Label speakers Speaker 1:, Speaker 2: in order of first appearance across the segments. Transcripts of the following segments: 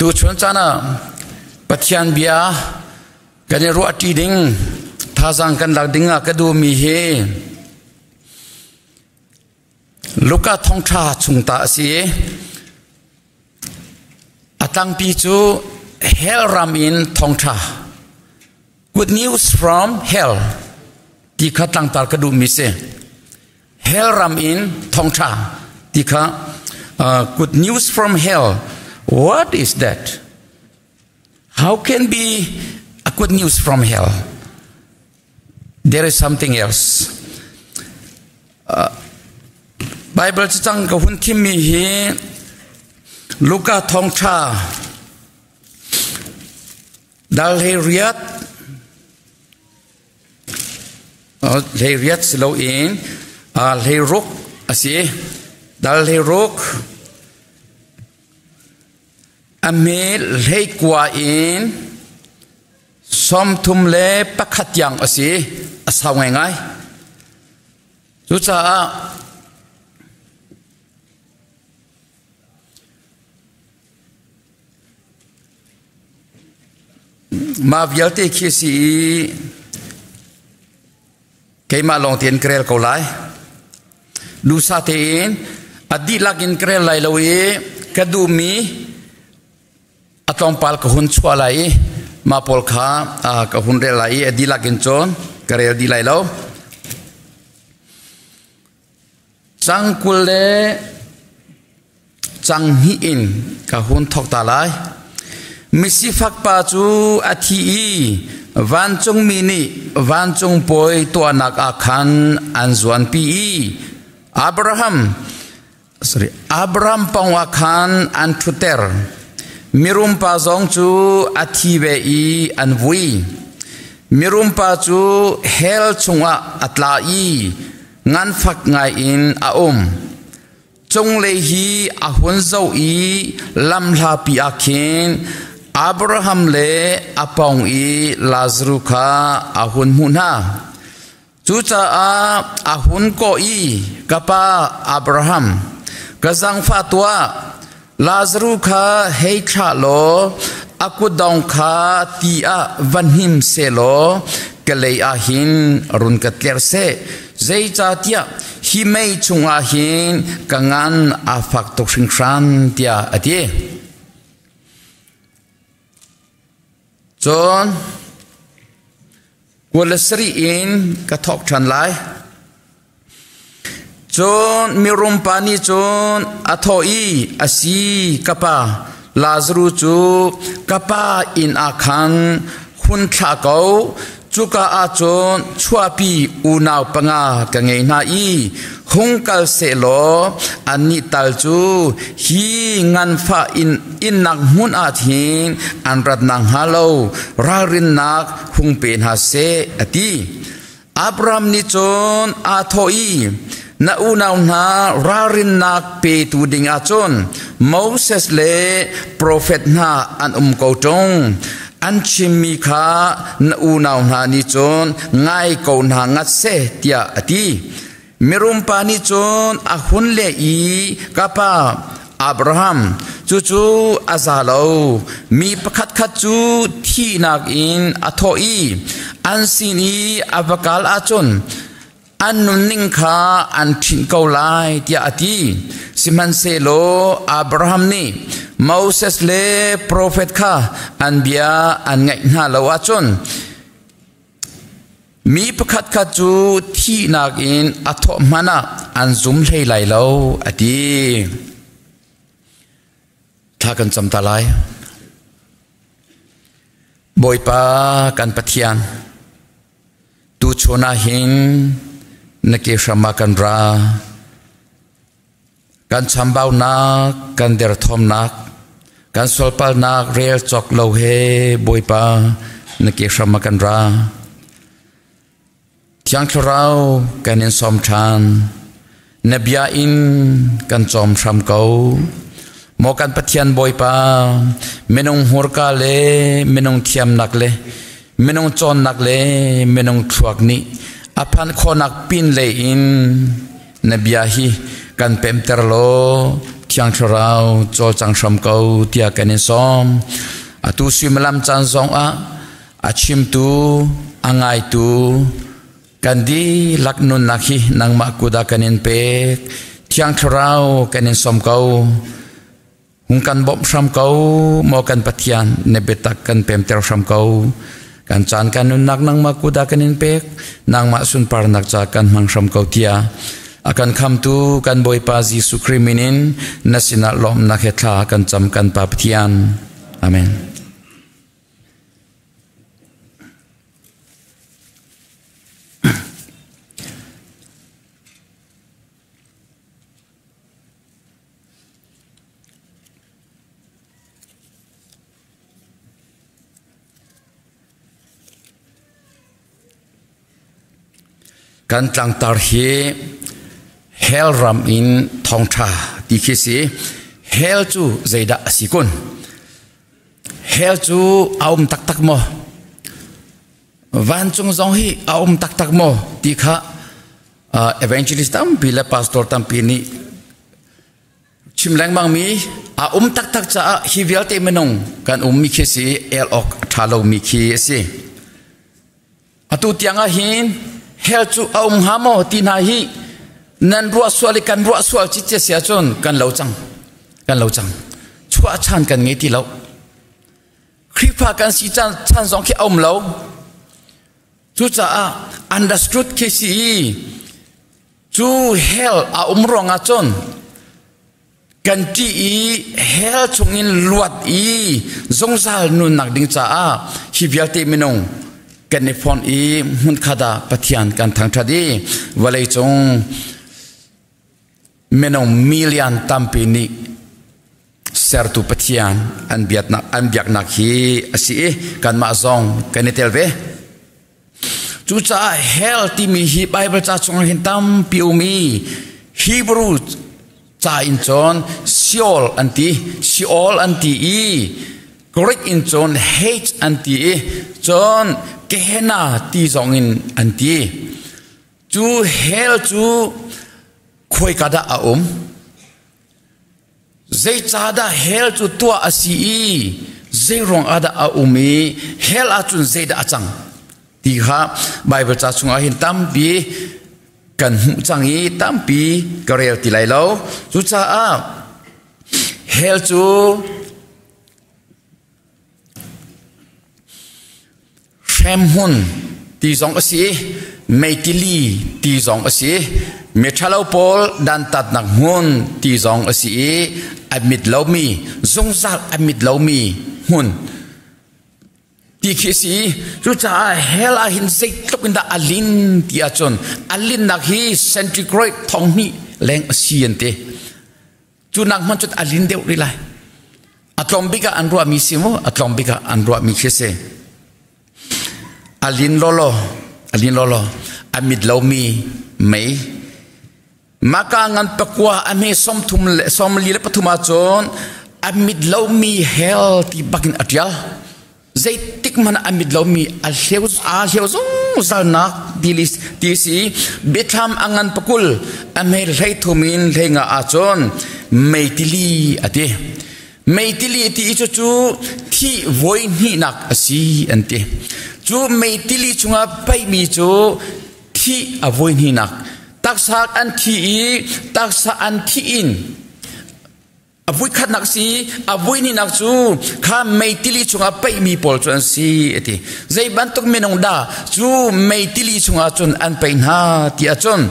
Speaker 1: Tuchun caan ah Pathian bia kan i ruahṭi ding thazaang kan lak ding ah ka duhmi hi Luka thawngṭha chung ta a si i a tlangpi cu hell ram in thawngṭha good news from hell ti kha tlangtar ka duhmi si. Hell ram in thawngṭha ti kha good news from hell. What is that? How can be a good news from hell? There is something else. Bible cacang ka hun thimmi hi Luka thawngṭha dal he riat 18 si loin 16 a si. Dal 16 a hme 19 in 31 tiang a si. A sau ngaingai. Cucaah Mah vialte khi a si i keimah lawng tein ka rel ko lai. Duhsah tein a dihlak in ka rel lai lo i ka duhmi a tlawmpal ka hun chuah lai i mah pawl kha ka hun rel lai i a dihlak in cun ka rel dih lai lo. Cang 20 le cang hnih in ka hun thawk ta lai. Misifak pa cu a thi i vancungmi nih vancung pawi tuahnak ah khan an zuanpi i Abraham sorry Abraham pawng ah khan an ṭhutter. Mirum pa zong cu a thi ve i an vui. Mirum pa cu hell chungah a tla i nganfak ngaiin a um. Cunglei hi a hun zoh i lamhlapi ah khin Abraham le a pawng i Lazaruh kha a hun hmuh hna. Cucaah a hun kawh i, Ka pa Abraham, ka zaangfah tuah, Lazaruh kha hei thlah law a kutdong kha ti ah va hnim sehlaw ka lei ah hin run ka tlerh seh. Zeicahtiah hi mei chungah hin ka ngan a fak tuk hringhran, tiah a ti. Cun 27 in ka thawk ṭhan lai. Cun mirum pa nih cun a thawh i, A si, ka pa, Lazaruh cu ka pa inn ah khan hun thlah ko. Cuka ah cun chuahpi unau panga ka ngei hna i hung kal sehlaw annih tal cu hi nganfah inn innak hmun ah hin an rat nakhnga lo ralrinnak hung pe hna seh, a ti. Abraham nih cun aa thawh i, Na unau hna ralrinnak petu ding ah cun Moses le profet hna an um ko ṭung. An chimmi kha na unau hna nih cun ngai ko hna ngat seh, tiah a ti. Mirum pa nih cun a hun leh i, Ka pa Abraham, cucu a za lo. Mi pakhatkhat cu thihnak in a thawh i an sin i a va kal ahcun an nunning kha an ṭhinh ko lai, tiah a ti. Sihmanhsehlaw Abraham nih Moses le profet kha an bia an ngaih hna lo ahcun mi pakhatkhat cu thihnak in a thawh hmanh ah an zum hlei lai lo, a ti. Thla kan cam ta lai. Bawipa kan Pathian, tuchun ah hin na ke hram ah kan ra. Kan chambaunak, kan derthawmnak, kan sualpalnak rel cawk lo he Bawipa na ke hram ah kan ra. Thiang Thlarau kan in sawm ṭhan. Na bia in kan cawm hram ko. Maw kan Pathian Bawipa, minung hmurka le minung thiamnak le minung cawnnak le minung thluak nih a phan khawhnak pin lei in na bia hi kan pemter law Thiang Thlarau cawlcang hram ko tiah kan in sawm. Atu suimilam caan zong ah a chimtu, a ngaitu kan dihlak nunnak hi nangmah kut ah kan in pek. Thiang Thlarau kan in sawm ko. Hung kan bawmh hram ko, maw kan Pathian, na biatak kan pemter hram ko. Kan caan kan nunnak nangmah kut ah kan in pek, nangmah sunparnak ca kan hmang hram ko tiah a kan khamtu kan Bawipa Jesuh Khrih min in na sinah lawmhnak he thla kan cam kan Pa Pathian. Amen. Kan tlangtar hi hell ram in thawngṭha ti khi si. Hell cu zeidah a si kun? Hell cu a um taktak maw? Vancung zong hi a um taktak maw ti kha evangelist tampi le pastor tampi nih chim lengmangmi a um taktak caah hi vialte minung kan ummi khi si el awk a ṭha lomi khi a si. Atu tiang ah hin hell cu a um hnga maw ti hna hi nan ruah sual i kan ruah sual ciccia si ahcun kan lo cang. Kan lo cang. Chuah chan kan ngei ti lo. Khrihfa kan si chan zong khi a um lo. Cucaah understood khi si i cu hell a um ruangah cun kan ṭih i hell chungin luat i zungzal nunnak ding caah hi vialte minung kan i fonh i hmunkhat ah Pathian kan thangṭhat i vawleicung minung million tampi nih sertu Pathian an biaknak an biaknak hi a si i kanmah zong kan i tel ve. Cucaah hell timi hi Bible ca chungah hin tampi um i Hebrew ca in cun Sheol an ti, Sheol an ti i Greek in cun Hades an ti i cun Gehenna ti zong in an ti. Cu hell cu khuaika dah a um? Zeicahdah hell cu tuah a si i zeiruang ah dah a um i hell ahcun zeidah a cang ti kha Baibal ca chungah hin tampi kan hmuh cang i tampi ka rel ti lai lo. Cucaah hell cu Hremhmun ti zong a si i meitili ti zong a si. Miṭhalo pawl dantatnak hmun ti zong a si i a mit lomi, zungzal a mit lomi hmun ti khi a si. Cucaah hell ah hin zeitluk in dah a lin ti ahcun a linnak hi centigrade 2000 leng a si an ti. Cu nak hmanh cun a lin deuh rih lai. A tlawm bik ah an ruahmi si mu, a tlawm bik ah an ruahmi khi si. A lin lawlaw, a lin lawlaw, a mit lomi mei. Maka ngan pakua a hme 34 le 43 ahcun a mit lomi hell ti bakin a ṭial. Zeitik hmanh a mit lomi a hleu aa hleu zungzalnak ti si biathlam a ngan pakul a hme 33 in 15 ahcun meitili a ti. Meitili ti i cucu thih voi hnihnak a si an ti. Cu meitili chungah paihmi cu thih a voi hnihnak. Taksa an thi i taksa an thih in A vuikhatnak si, a vuihnihnak cu kha meitili chungah peihmi pawl cu an si a ti. Zei bantuk minung dah cu meitili chungah cun an peih hna ti ahcun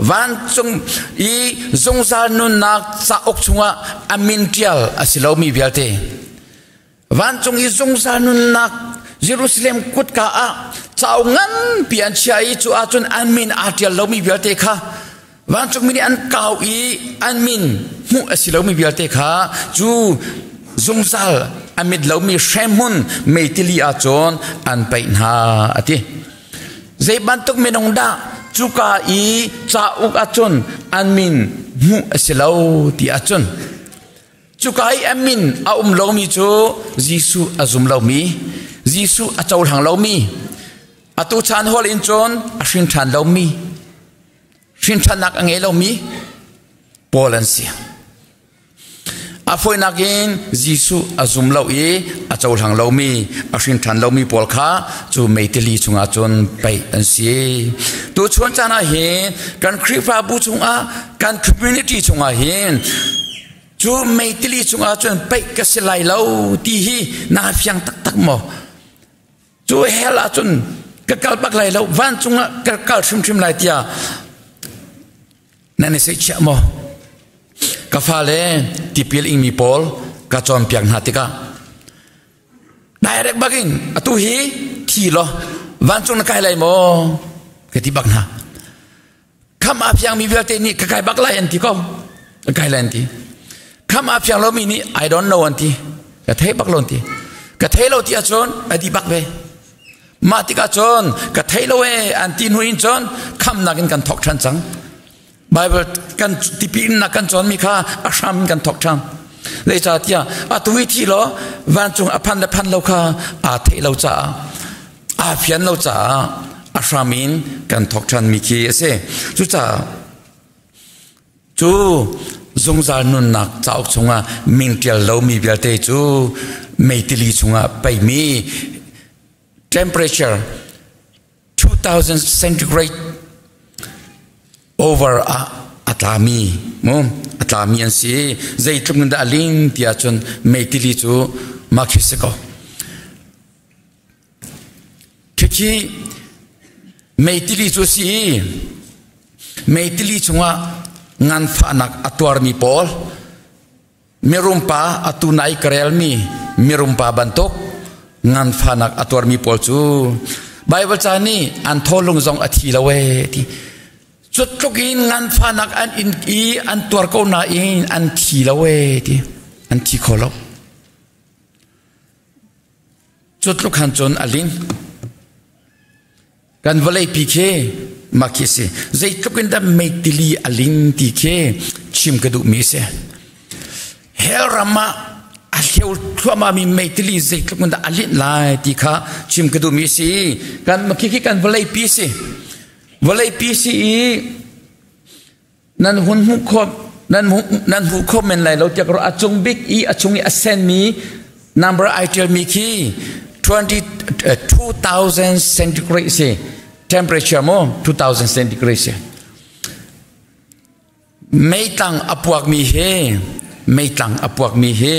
Speaker 1: vancung i zungzal nunnak cauk chungah a min ṭial a si lomi vialte vancung i zungzal nunnak Jerusalem kutka ah cauk nganpi an chia i cu ahcun an min aa ṭial lomi vialte kha vancungmi nih an kau i an min hmuh a si lomi vialte kha cu zungzal a mit lomi hremhmun meitili ahcun an paih hna a ti. Zei bantuk minung dah cuka i cauk ahcun an min hmuh a si lo ti ahcun Cuka i a min a um lomi cu Jesuh a zum lomi, Jesuh a cohlang lomi, atu chan hawl in cun a hrin ṭhan lomi, hrin ṭhannak a ngei lomi pawl an si. A fawinak in Jesuh a zum lo i a cohlang lomi, a hrin ṭhan lomi pawl kha cu meitili chungah cun paih an si. Tuchun caan ah hin kan Khrihfabu chungah, kan community chungah hin cu meitili chungah cun paih ka si lai lo ti hi naa fiang taktak maw? Cu hell ah cun ka kal bak lai lo, vancung ah ka kal hrimhrim lai tiah nan i seihchiah maw? Ka fale tipil ingmi pawl ka cawnpiak hna tikah direct bakin atu hi thi law vancung na kai lai maw ka ti bak hna. Kham a fiangmi vialte nih ka kai bak lai an ti ko. Ka kai lai an ti. Kham a fiang lomi nih I don't know an ti. Ka thei bak lo an ti. Ka thei lo ti ahcun a di bak ve. Mah tikah cun ka thei lo ee an ti hnu in cun khamnak in kan thawk ṭhan cang. Bible kan tipil nak kan cawnmi kha a hram in kan thawk ṭhan. Zeicahtiah atu hi thi law vancung a phan le phan lo kha aa theih lo caah aa fian lo caah a hram in kan thawk ṭhanmi khi a si. Cucaah cu zungzal nunnak cauk chungah min ṭial lomi vialte cu meitili chungah peimi temperature 2000 centigrade over ah a tlami mu a tlami an si. Zeitluk in dah a ling ti ahcun meitili cu mah khi si ko. Khikhi meitili cu si i meitili chungah nganfahnak a tuarmi pawl mirumpa atu nai ka relmi mirumpa bantuk nganfahnak a tuarmi pawl cu Bible ca nih an tholung zong a thi lo ee ti. Cu tluk in nganfahnak an in i an tuar ko nain an thi lo ee ti, an thi kho lo. Cu tluk han cun a ling. Kan vawleipi khi mah khi si. Zeitluk in dah meitili a ling ti khi chim ka duhmi si. Hell ram ah a hleu thluahmahmi meitili zeitluk in dah a linh lai ti kha chim ka duhmi si. Kan khi khi kan vawleipi si. Vawleipi si i Nan hun hmuh khawh nan hmuh nan hmuh khawh men lai lo tiah a cung bik i a chung i a senmi number ai ṭialmi khi 20 2000 centigrade si temperature mu 2000 centigrade si. Meitlang a puakmi hi meitlang a puakmi hi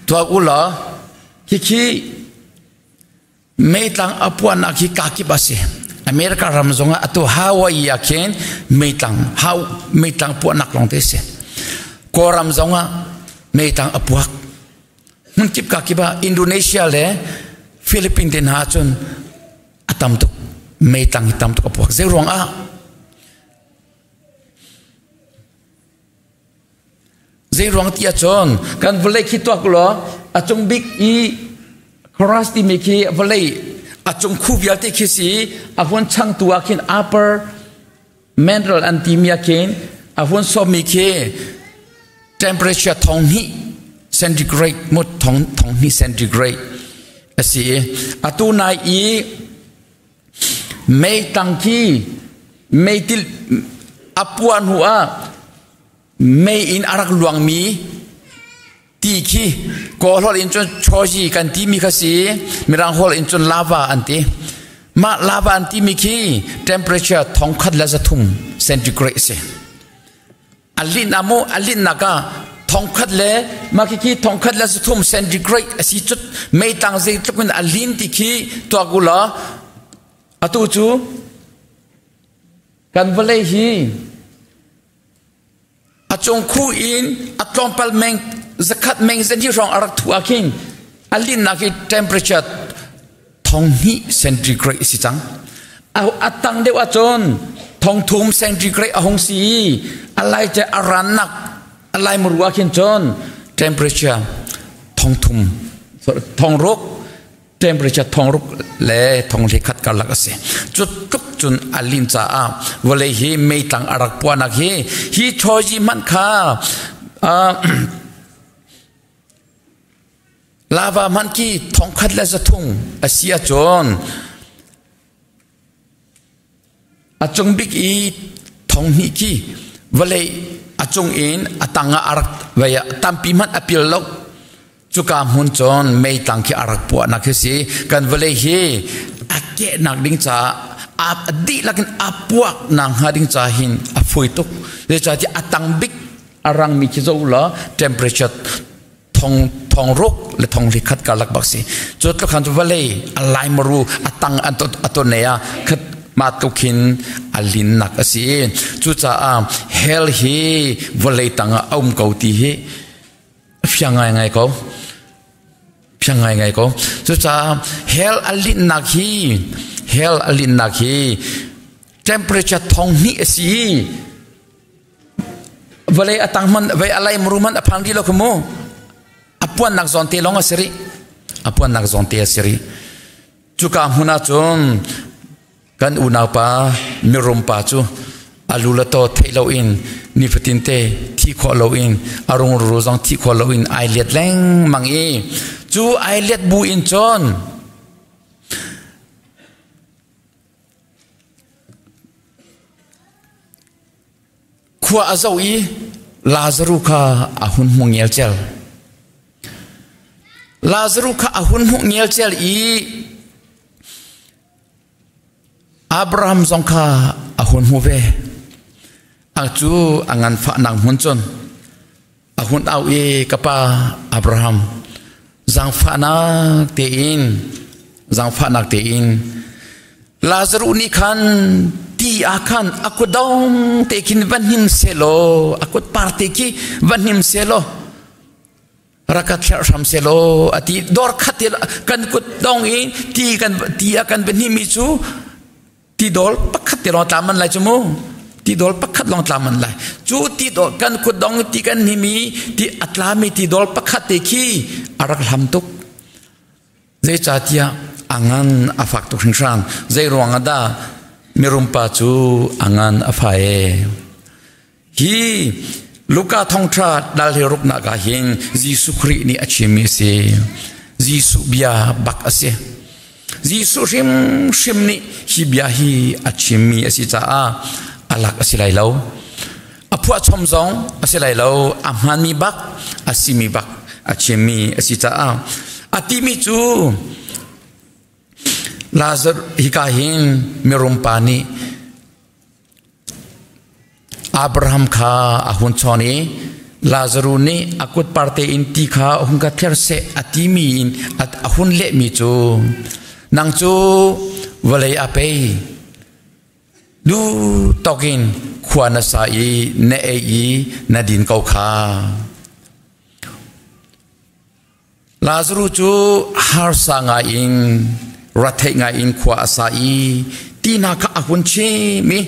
Speaker 1: tuak u law khikhi Meitlang a puahnak hi kakip a si. America ram zongah atu Hawaii ah khin meitlang hau meitlang puahnak lawng te si. Kawlram zongah meitlang a puak. Hmun kip kakip ah Indonesia le Philippines te hna cun a tam tuk meitlang hi tam tuk a puak. Zei ruang ah? Zei ruang ti ahcun kan vawlei khi tuak law a cung bik i crust timi khi vawlei a cung khu vialte khi si a hun changtu ah khin upper mantle an timi ah khin a hun sawmmi khi temperature 2000 centigrade mu thong 2000 centigrade a si i atu nai i meitang khi meitil a puah hnu ah mei in a rak luangmi ti khi Kawl holh in cun choji kan timi kha si, Mirang holh in cun lava an ti. Mah lava an timi khi temperature 1300 centigrade si. A linh amu a linh nak ah 1000 le mah khi khi 1300 centigrade a si cut meitlang zeitluk in a lin ti khi tuak u law atu cu kan vawlei hi a cung khu in a tlawmpal meng zakhat meng zan hi hrawng a rak thu ah khin a linnak hi temperature 2000 centigrade si cang. A tang deuh ahcun 3000 centigrade a hung si i a lai te a rannak a lai muru ah khin cun temperature 3000 6000 temperature 6000 le 4100 karlak a si. Cu tluk cun a lin caah vawlei hi meitlang a rak puahnak hi hi choji hmanh kha lava hmanh khi 1300 a si ahcun a cung bik i 2000 khi vawlei a cung in a tang ah a rak vei ah tampi hmanh a pil lo. Cuka hmun cun meitlang khi a rak puahnak khi si. Kan vawlei hi a kehnak ding caah a dihlak in a puak nak hnga ding ca hin a fawi tuk. Zeicahtiah a tang bik a rangmi khi zoh law temperature thong thong ruk le thong li khat karlak bak si. Cu tluk khan cu vawlei a laimaru a tang an a ton ne ah khat ma tluk hin a linnak a si. Cucaah hell hi vawlei tang ah a um ko ti hi fiang ngaingai ko. Fiang ngaingai ko. Cucaah hell a linhnak hi hell a linhnak hi temperature thong hnih a si. Vawlei a tang hman vei a lai muru hman a phang di lo kha mu. A puannak zawn te lawng a si rih. A puannak zawn te a si rih. Cuka hmun ah cun Kan unaupa mirum pa cu a lu le taw theih loin nifatin te thi khawh loin a rungrul zong thi khawh loin ai let lengmang i cu ai let bu in cun khua a zoh i Lazaru kha a hun hmu ngelcel. Lazaru kha a hun hmuh ngelcel i Abraham zong kha a hun hmu ve. A cu a nganfahnak hmun cun a hun au i ka pa Abraham zaangfahnak tein zaangfahnak tein Lazaruh nih khan ti ah khan a kut dong te khin va hnim sehlaw a kut par te khi va hnim sehlaw rak ka thlerh hram selaw a ti. Dor khat te kan kut dong i ti kan ti a kan biahnih mi cu ti dol pakhat te lawng tla man lai cu mu. Ti dol pakhat lawng tla man lai cu. Ti dol kan kut dong ti kan hnih mi ti a tla mi ti dol pakhat te khi a rak hlam tuk. Zeicahtiah a ngan a fak tuk hringhran. Zei ruang ah dah mirumpa cu a ngan a fa e? Hi Luka thawngṭha dal hi ruknak ah hin Jesuh Khrih nih a chimmi a si. Jesuh bia bak a si. Jesuh hrimhrim nih hi bia hi a chimmi a si caah a lak a si lai lo. A phuahchom zong a si lai lo. A hmaanmi bak a simi bak a chimmi a si caah a timi cu Lazar hika hin mirum pa nih Abraham kha a hun chawn i Lazaruh nih a kut parte in ti kha hung ka ther seh a timi in a hun lehmi cu, nang cu vawlei a pei du tawk in khua na sa i na ei i na din ko kha. Lazaruh cu harsa ngai in ratheih ngai in khua a sa i ti hna kha a hun chim i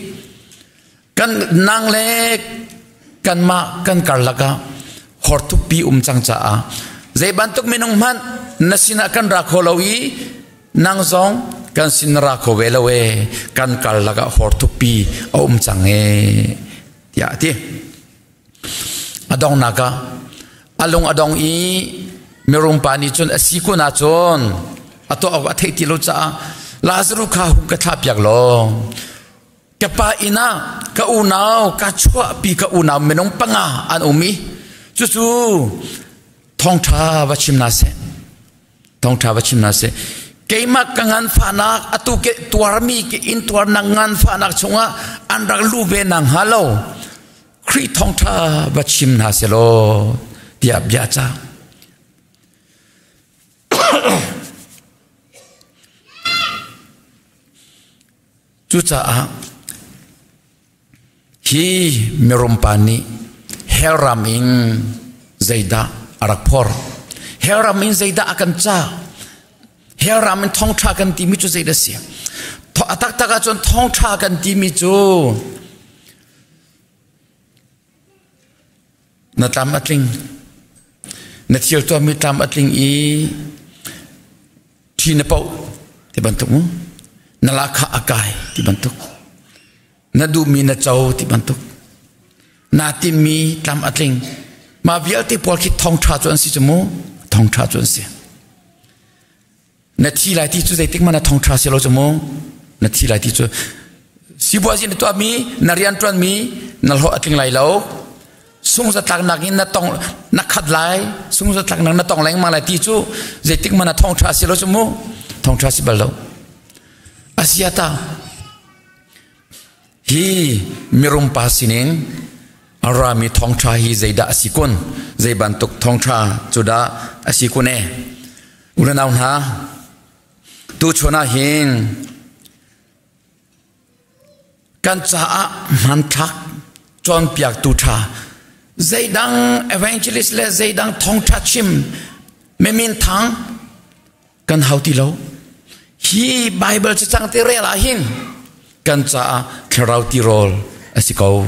Speaker 1: kan nang le kanmah kan karlak ah horthukpi um cang caah zei bantuk minung hmanh na sinah kan ra kho lo i nang zong kan sin na ra kho ve lo e, kan karlak ah horthukpi a um cang e, tiah a ti. A donghnak ah a lung a dong i mirum pa nih cun a si kun ahcun a tuah awk a theih ti lo caah Lazaruh kha hung ka thlah piak law ka pa inn ah ka unau ka chuahpi ka unau minung panga an um i cucu thawngṭha va chim hna seh, thawngṭha va chim hna seh, keimah ka nganfahnak atu ke tuarmi ke in tuarnak nganfahnak chungah an rak lu ve nak hnga lo Khrih thawngṭha va chim hna selaw, tiah bia ca. Cucaah hi mirum pa nih hell ram in zeidah a rak phor? Hell ram in zeidah a kan cah? Hell ram in thawngṭha kan timi cu zeidah a si? A taktak ahcun thawngṭha kan timi cu na tlam a tling, na thil tuahmi tlam a tling i thi na poh ti bantuk mu, na lahkhah a kai ti bantuk, na duhmi na co ti bantuk, naa timmi tlam a tling, mah vialte pawl khi thawngṭha cu an si cu mu. Thawngṭha cu an si. Na thi lai ti cu zeitik hmanh ah thawngṭha si lo cu mu. Na thi lai ti cu sipuazi na tuahmi, na rianṭuanmi na hlawh a tling lai lo. Sungzatlaknak in na tong na khat lai, sungzatlaknak na tong lengmang lai ti cu zeitik hmanh ah thawngṭha si lo cu mu. Thawngṭha si bal lo. Asiata hi mirum pa sining a rami thawngṭha hi zeidah a si kun? Zei bantuk thawngṭha cu dah a si kun e? Unau hna, tuchun ah hin Kan caah hmanthlak cawnpiaktu ṭha zeidang evangelist le zeidang thawngṭha chim mimin thang kan hau ti lo. Hi Bible cacang te rel ah hin kan caah thlarau tirawl a si ko.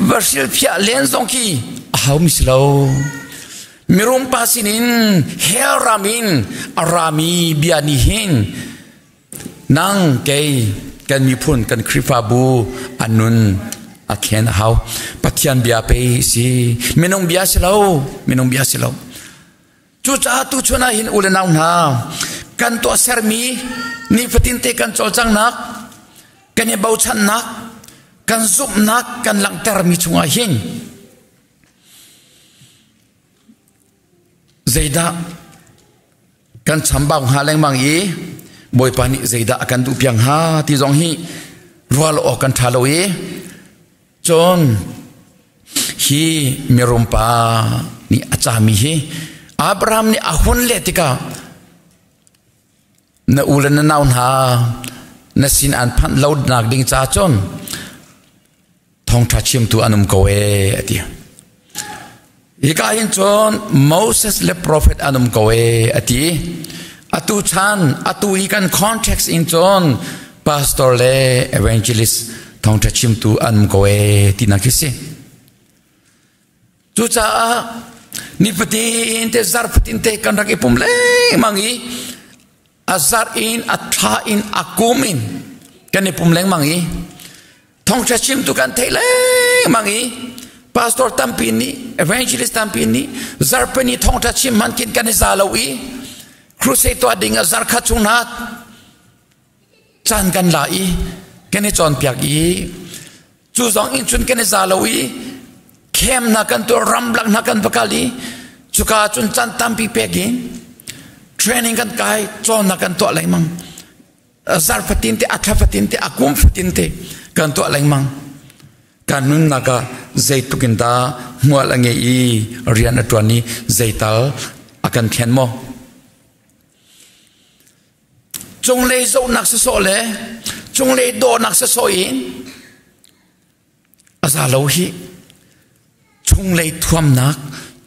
Speaker 1: Va hrilphiah len zong khi a haumi si lo. Mirum pa sinin hell ram in a rami bia nih hin nang kei kan miphun kan Khrihfabu a nun a thlen a hau. Pathian bia pei si minung bia si lo, minung bia si lo. Cucaah tuchun ah hin u le nau hna kan tuahsermi nifatin te kan cawlcanghnak kan i bochannak kan zumhnak kan langhtermi chungah hin zeidah kan chambau hnga lengmang i Bawipa nih zeidah a kan duh piang hnga ti zong hi rual awk kan ṭha lo i cun hi mirum pa nih a cami hi Abraham nih a hun leh tikah na u le na nau hna na sin an phanh lo nak ding ca cun thawngṭha chimtu an um ko ee a ti. Hika hin cun Moses le profet an um ko ee a ti. Atu chan atu i kan context in cun pastor le evangelist thawngṭha chimtu an um ko ee tinak khi si. Cucaah nifatin te zarfatin te kan rak i pum lengmang i a zarh in a thla in a kum in kan i pum lengmang i thawngṭha chimtu kan theih lengmang i pastor tampi nih evangelist tampi nih zarhpini thawngṭha chim hman khin kan i za lo i crusade tuah ding ah zarkhat chung hna caan kan la i kan i cawnpiak i cu zong in cun kan i za lo i khem hna kan tuah ramlak hna kan va kal i cuka cun caan tampi pek in training kan kai cawnnak kan tuah lengmang zarh fatin te a thla fatin te a kum fatin te kan tuah lengmang kan nunnak ah zeitluk in dah hmual a ngei i rian a ṭuan i zeital a kan thlen maw Cunglei zohnak sawsawh le cunglei dawhnak sawsawh in a za lo hi. Chunglei thuamnak,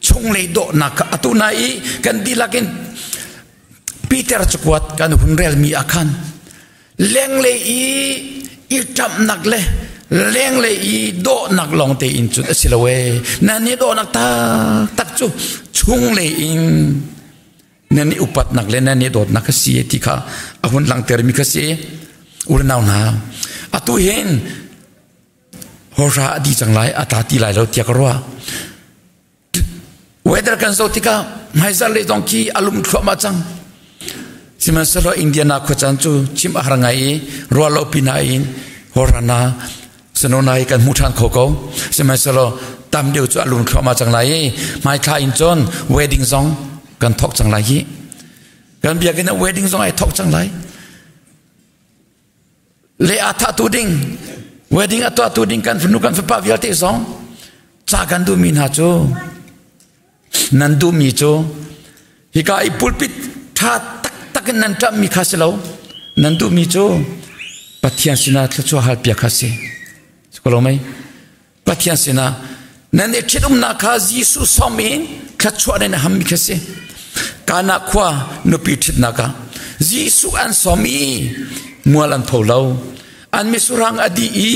Speaker 1: chunglei dawhnak kha atu na i kan dihlak in Peter cakuat kan hun relmi ah khan lenglei i i ṭamhnak le lenglei i dawhnak lawng tein cun a si lo ee. Nan i dawhnak taktak cu chunglei in nan i upatnak le nan i dawtnak a si ti kha a hun langhtermi kha si. Unau hna, atu hin hawhra a di cang lai, a tla ti lai lo tiah ka ruah. Weather kan zoh tikah hmaizarh le zong khi a lum thluahmah cang. Sihmanhsehlaw Indiana khuacaan cu chim a har ngai i ruah lo pina in hawhra na Sanona hi kan hmu ṭhan kho ko. Sihmanhsehlaw tam deuh cu a lung thluahmah cang lai i hmaithla in cun wedding zong kan thawk cang lai hi. Kan biakinn ah wedding zong ai thawk cang lai. Le a thah tu ding wedding a tuah tu ding kan fanu kan fapa vialte zong ca kan duhmi hna cu nan duhmi cu hika i pulpit ṭha taktak in nan ṭamhmi kha si lo nan duhmi cu Pathian sinah thluachuah halpiak kha si ko lo mei Pathian sinah nan i ṭhitumnak kha Jesuh sawm in thluachuah nan hammi kha si Kana khua nupi ṭhitnak ah Jesuh an sawm i mual an tho lo An misurang a dih i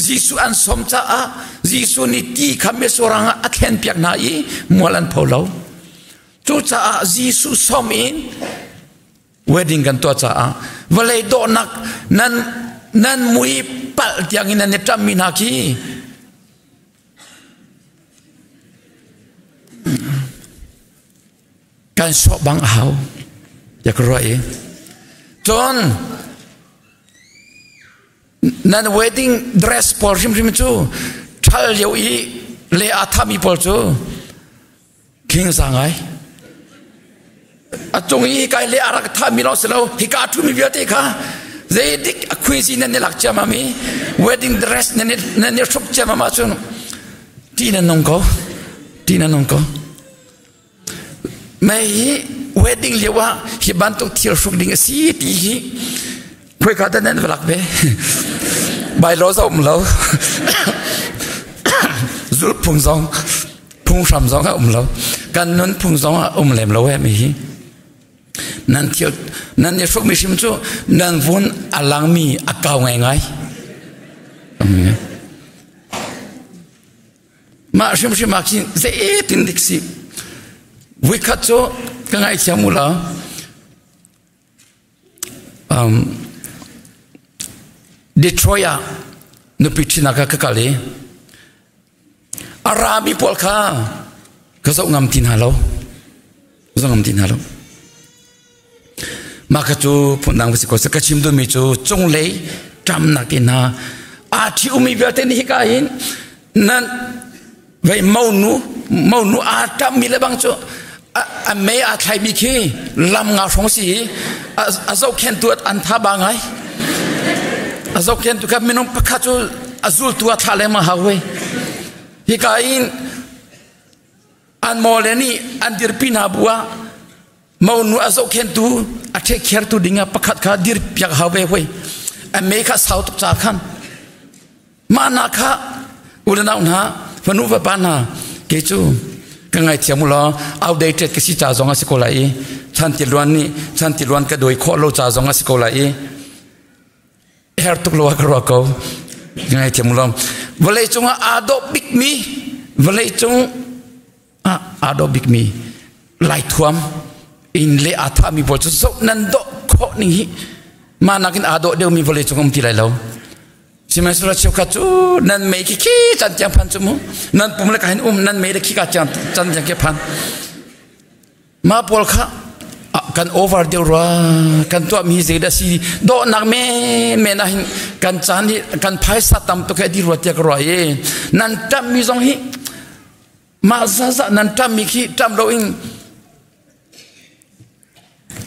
Speaker 1: Jesuh an sawm caah Jesuh nih ti kha misurang ah a thlenpiak hna i mual an pho lo. Cucaah Jesuh sawm in wedding kan tuah caah vawlei dawhnak nan nan mui palh tiang in nan i ṭammi hna khi kan sawh bang a hau ya ka ruah i cun nan wedding dress pawl hrimhrim cu ṭha Thal lio i le aa thami pawl cu khing za ngai. A cung i kai le a rak thami lawng si lo, hika a ṭhumi vialte kha zeidik a khuizi nan i lak ciammam i wedding dress nan i hruk ciammam ahcun ṭih nan nung ko. Ṭih nan nung ko. Mei hi wedding lio ah hi bantuk thil hruk ding a si ti hi khoika dah nan va lak ve? Bylaw za um lo. Zulh phung zong phunghram zong a um lo. Kan nun phung zong a um lem lo he mi hi. Nan thil nan i hrukmi hrim cu nan vun a langmi a kau ngaingai. Mah hrimhrim ah khin zeitin dik si. Vuikhat cu ka ngaithiam u law Detroit ah nupi ṭhinak ah ka kal i a rami pawl kha ka zoh ngam ti hna lo. Zoh ngam ti hna lo. Mah kha cu phundang va si ko seh. Ka chim duhmi cu cunglei ṭamnak te hna aa ṭhi ummi vialte nih hika hin nan vei monu monu aa ṭammi le bang cu a mei aa thlaimi khi lam nga hrawng si i a zohkhentu an tha ba ngai. A zohkhentu kha minung pakhat cu a zultu a thlah lengmang hau hoi. Hika hin an mawle nih an dirpi hna bu ah monu a zohkhentu a ṭhekhertu ding ah pakhat kha dir piak hau ve hoi. A mei kha sau tuk ca khan mah na kha u le nau hna, fanu fapa hna, kei cu ka ngaithiam u law outdated ka si ca zong a si ko lai i chan tiluan nih chan tiluan ka dawi khawh lo ca zong a si ko lai i her tuk lo ah ka ruah ko. Ngaithiam u law, vawlei cungah aa dawh bikmi, vawlei cung ah aa dawh bikmi Laithuam in le aa thahmi pawl cu zoh nan dawh khawh ning hi mah nakin aa dawh deuhmi vawlei cung um ti lai lo. Sihmanhsehlaw cheukhat cu nan mei khi khi can tiang phan cu mu, nan pum le ka hin um nan mei le khi ka can tiang khi phan. Mah pawl kha kan over deuh rua. Kan tuahmi zeidah si, dawhnak menmen ah hin kan caan hi, kan phaisa tam tuk he di rua tiah ka ruah i nan ṭammi zong hi mah zaza nan ṭammi khi ṭam lo in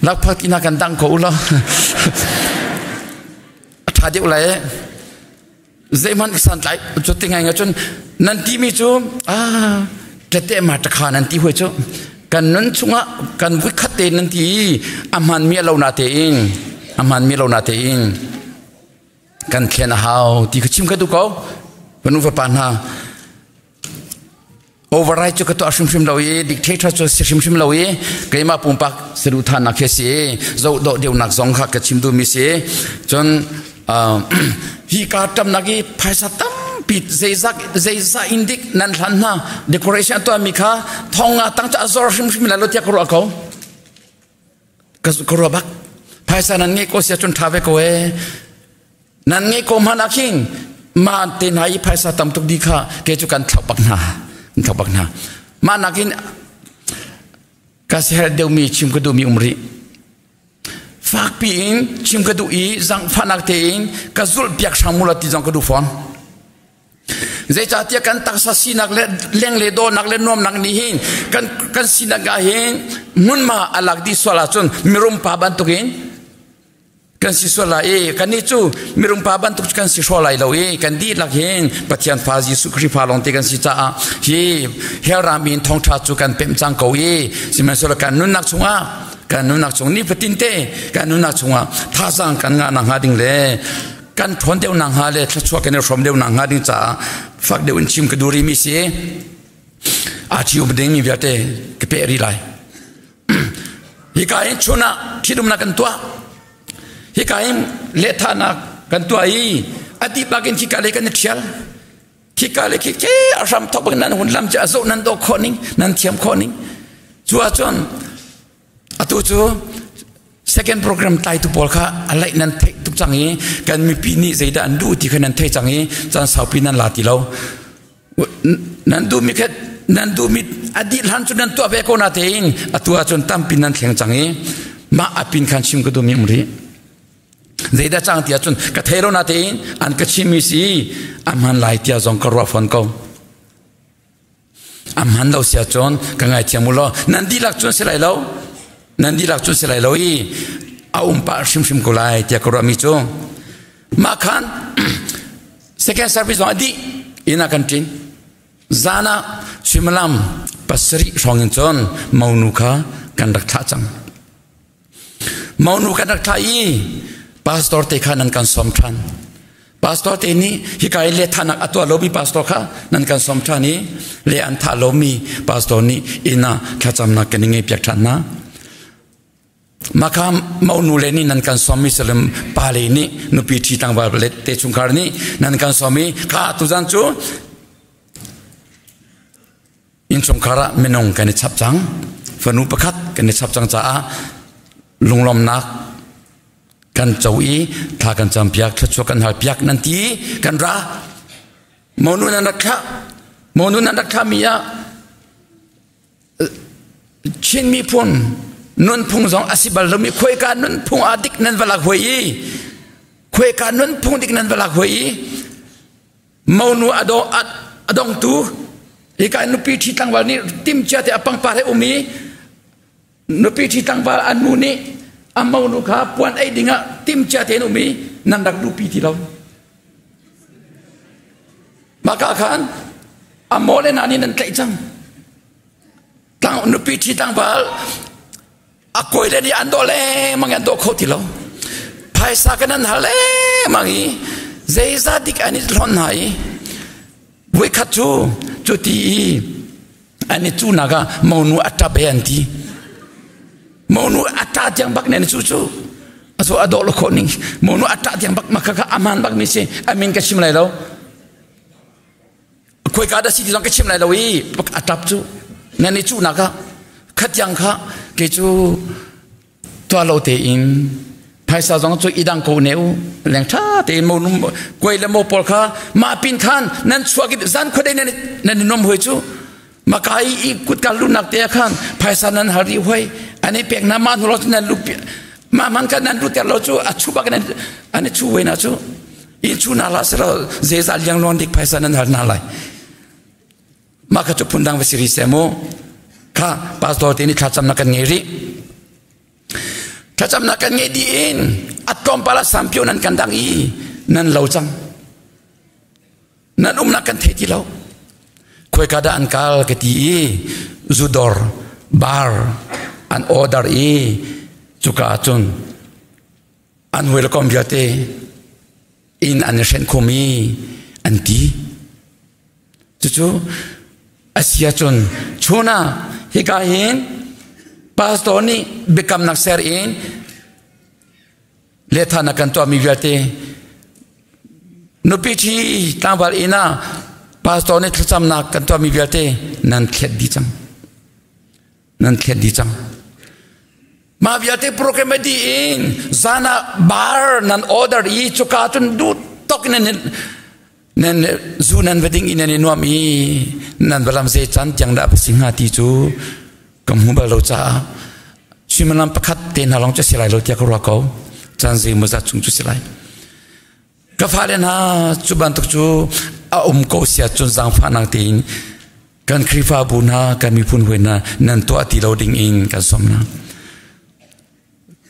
Speaker 1: lakphak tina kan dang ko u law a ṭha deuh lai. Zeihmanh santlai cu ti ngai cun nan timi cu ah tete ma takha nan ti hui cu kan nun chungah kan vui khat te nan ti a hman mi lo na te in a hman mi lo na te in kan thlen a hau ti ka chim ka du ko. Panu fapa hna, override cu ka tuah hrimhrim lo i dictator cu si hrimhrim lo i keimah pumpak saduhthahnak khi si, zoh dawh deuhnak zong kha ka chim duhmi si. Cun hi ka ṭamnak i phaisa tampi zeizah zeizah in dik nan hlan hna, decoration a tuahmi kha thong nga tang cu a zor hrimhrim lai lo tiah ka ruah ko, ka ruah bak. Phaisa nan ngeih ko sia cun ṭha ve ko e. Nan ngeih ko hmanh ah khin ma te hna i phaisa tam tuk di kha ke cu kan thlauh bak hna, kan thlauh bak hna. Mah nakin ka siherh deuhmi chim ka duhmi um rih. Fakpi in chim ka duh i zangfahnak tein ka zulh piak hram mu la ti zong ka duh fawn. Zeicahtiah kan taksa sinak le lengle dawhnak le nuamnak nih hin kan sinak ah hin hmunhma a lak dih sual ahcun mirum pa bantukin kan si sual lai i kannih cu mirum pa bantuk kan si hraw lai lo i kan dihlak hin Pathian fa, Jesuh Khrih fa lawngte kan si caah hi hell ram in thawngṭha cu kan pemh cang ko i sihmanhsehlaw kan nunnak chungah, kan nunnak chung nifatin te kan nunnak chungah thazaang kan ngah nakhnga ding le kan ṭhawn deuh nakhnga le thluachuah kan i hrawm deuh nakhnga ding caah fak deuh in chim ka duh rihmi si. Aa ṭhi um dingmi vialte ka peh rih lai. Hika hin chun ah ṭhitumnak kan tuah, hika hin lehthahnak kan tuah i a dih bak in khika lei kan i ṭhial, khika le khi ke a hram thok bak nan hun lam cu a zoh nan dawh khawh ning, nan thiam khawh ning cu ahcun atu cu second program tlaitu pawl kha a laih nan theih tuk cang i kan mipi nih zeidah an duh ti kha nan thei cang i caan saupi nan la ti lo. Nan duhmi kha, nan duhmi a dih hlan cu nan tuah ve ko na tein atu ahcun tampi nan thleng cang i mah a pin khan chim ka duhmi um rih. Zeidah cang tiah cun ka thei lo natein an ka chimmi si a hman lai tiah zong ka ruah fawn ko. A hman lo sia cun ka ngaithiam u law nan dihlak cun si lai lo. Nan dihlak cun si lai lo i a um pah hrimhrim ko lai tiah ka ruahmi cu. Mah khan second service zong a dih inn ah kan ṭin. Zan ah suimilam pasarih hrawng in cun monu kha kan rak thlah cang. Monu kan rak thlah i pastor te kha nan kan sawm ṭhan. Pastor te nih hika i lehthahnak a tuah lomi pastor kha nan kan sawm ṭhan i le an thah lomi pastor nih inn ah thlacamnak kan i ngeihpiak ṭhan hna. Mah kha monu le nih nan kan sawm mi salim pa le nih nupi ṭhi tlangval le te chungkhar nih nan kan sawm i kha tuzan cu innchungkhar ah minung kan i chap cang fanu pakhat kan i chap cang caah lunglawmnak kan co i thla kan campiak thluachuah kan halpiak nan ti kan ra monu nan rak thlah monu nan rak thlah mi ah Chin miphun nunphung zong a si bal lomi khuaika nunphung ah dik nan va lak hoi i khuaika nunphung dik nan va lak hoi i monu a dongtu hika nupi ṭhi tlangval nih timcia te a pangpar he um i nupi ṭhi tlangval an nu nih a monu kha puan ei dingah timcia tein um i nan rak luhpi ti lo. Maka khan a maw le na nih nan tlaih cang. Tlang nupi ṭhi tlangval a kawi le nih an dawh lengmang i an dawh kho ti lo. Phaisa kan an hal lengmang i zeizat dik an i hlonh hna i voikhat cu cu ti i an i cunak ah monu a ṭap e an ti. Monu a ṭa tiang bak nen cu cu aso a dawh lo khawh ning monu a ṭah tiang bak maka kha aman bak mi si a min ka chim lai lo. Khuaika dah si ti zong ka chim lai lo i a ṭap cu nan i cuhnak ah khatiang kha kei cu tuah lo tein phaisa zong cu i dang ko ne u leng ṭha tein mo num kuai le mo pawl kha mah pin khan nan chuak i zan khuadei nan nan i nom hoi cu maka i i kutka lunak te ah khan phaisa nan har rih hoi an i pek na mah hnu lo nan lu mah man kha nan lu ter lo cu a chu bak nan an i chu ve na cu In chu na la sero zeizah liangluang dik phaisa nan hal hna lai. Mah kha cu phundang va si rih seh mu. Kha pastor te nih thlacamnak kan ngei rih. Thlacamnak kan ngei dih in a tlawmpal ah sampio nan kan dang i nan lo cang. Nan umnak kan thei ti lo. Khuaika dah an kal ka ti i zudor bar an order i cuka ahcun an hawikom vialte inn an i hrenh khum i an ti. Cucu a si ahcun chun ah hika hin pastor nih biakamnak ser in lehthahnak kan tuahmi vialte nupi ṭhi tlangval inn ah pastor nih thlacamnak kan tuahmi vialte nan thlet dih cang. Nan thlet dih cang. Mah vialte program a dih in zan ah bar nan order i cuka cun duh tok in nan nan zu nan va ding i nan i nuam i nan va lam zei can tiang dah va si hnga ti cu ka hmu bal lo caah suimilam pakhat te hna lawng cu si lai lo tiah ka ruah ko caan zeimaw zat chung cu si lai. Ka fale hna cu bantuk cu a um ko sia cun zaangfahnak tein kan Khrihfabu hna kan miphun hawi hna nan tuah ti lo ding in kan sawm hna.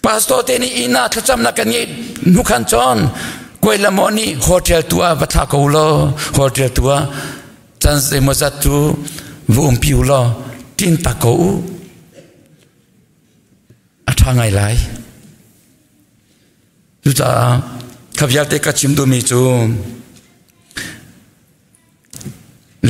Speaker 1: Pastor te nih inn ah thlacamnak kan ngeih hnu khan cun kuai le maw nih hotel tu ah va thlah ko law hotel tu ah can zeimawzat cu va umpi u law ṭin tak ko u a ṭha ngai lai. Cucaah kha vialte ka chim duhmi cu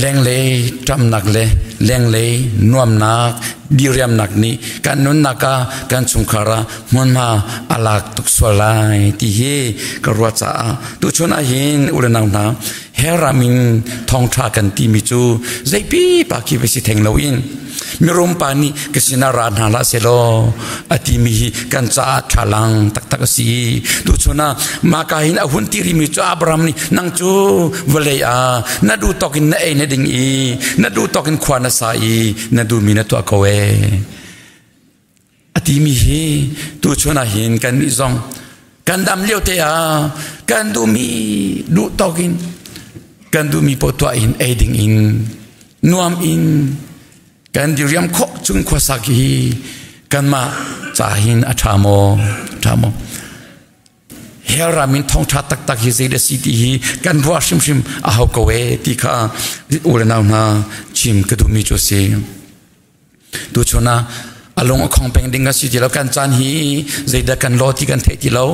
Speaker 1: lenglei ṭamnak le lenglei nuamnak diriamnak nih kan nunnak ah kan chungkhar ah hmunhma a lak tuk sual lai ti hi ka ruah caah tuchun ah hin u le nau hna hell ram in thawngṭha kan timi cu zeipi pa khi va si theng loin mirum pa nih ka sinah ra hna hlah sehlaw a timi hi kan caah thlalang taktak a si. Tuchun ah maka hin a hun ti rimi cu Abraham nih nang cu vawlei ah na duh tawk in na ei na ding i na duh tawk in khua na sa i na duhmi na tuah ko ee. A timi hi tuchun ah hin kannih zong Kan dam lio te ah kan duhmi duh tawk in kan duhmi paoh tuah in ei ding in nuam in kan diriam khawh chung khuasak hi kanmah ca hin a ṭha maw? Ṭha maw? Hell ram in thawngṭha taktak hi zei dah si ti hi kan ruah hrimhrim a hau ko ee ti kha u le nau hna chim ka duhmi cu a si. Tuchun ah a lung a khong peng ding a si ti lo. Kan caan hi zeidah kan lo ti kan theih ti lo.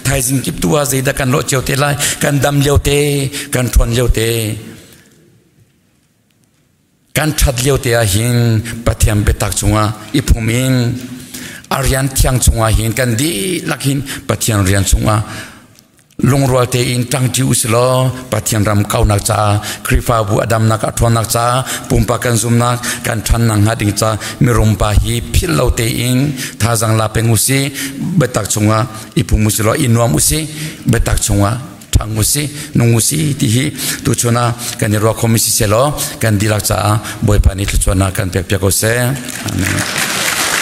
Speaker 1: Thaizing kip tu ah zeidah kan lawh cio te lai. Kan dam lio te, kan ṭhawn lio te, kan ṭhat lio te ah hin Pathian biatak cungah i phum in a rian thiang cungah hin kan dihlak hin Pathian rian cungah lungrual tein ṭangṭi usilaw Pathian ram kaunak caah Khrihfabu a damnak a ṭhawnnak caah pumpak kan zumnak kan ṭhannak hnga ding ca mirum pa hi philh lo tein thazaang la peng usih. Biatak chungah i pum usilaw i nuam usih. Biatak chungah ṭhang usih, nung usih ti hi tuchun ah kan i ruah khomi si selaw kan dihlak caah Bawipa nih thluachuahnak kan pek piak ko seh. Amen.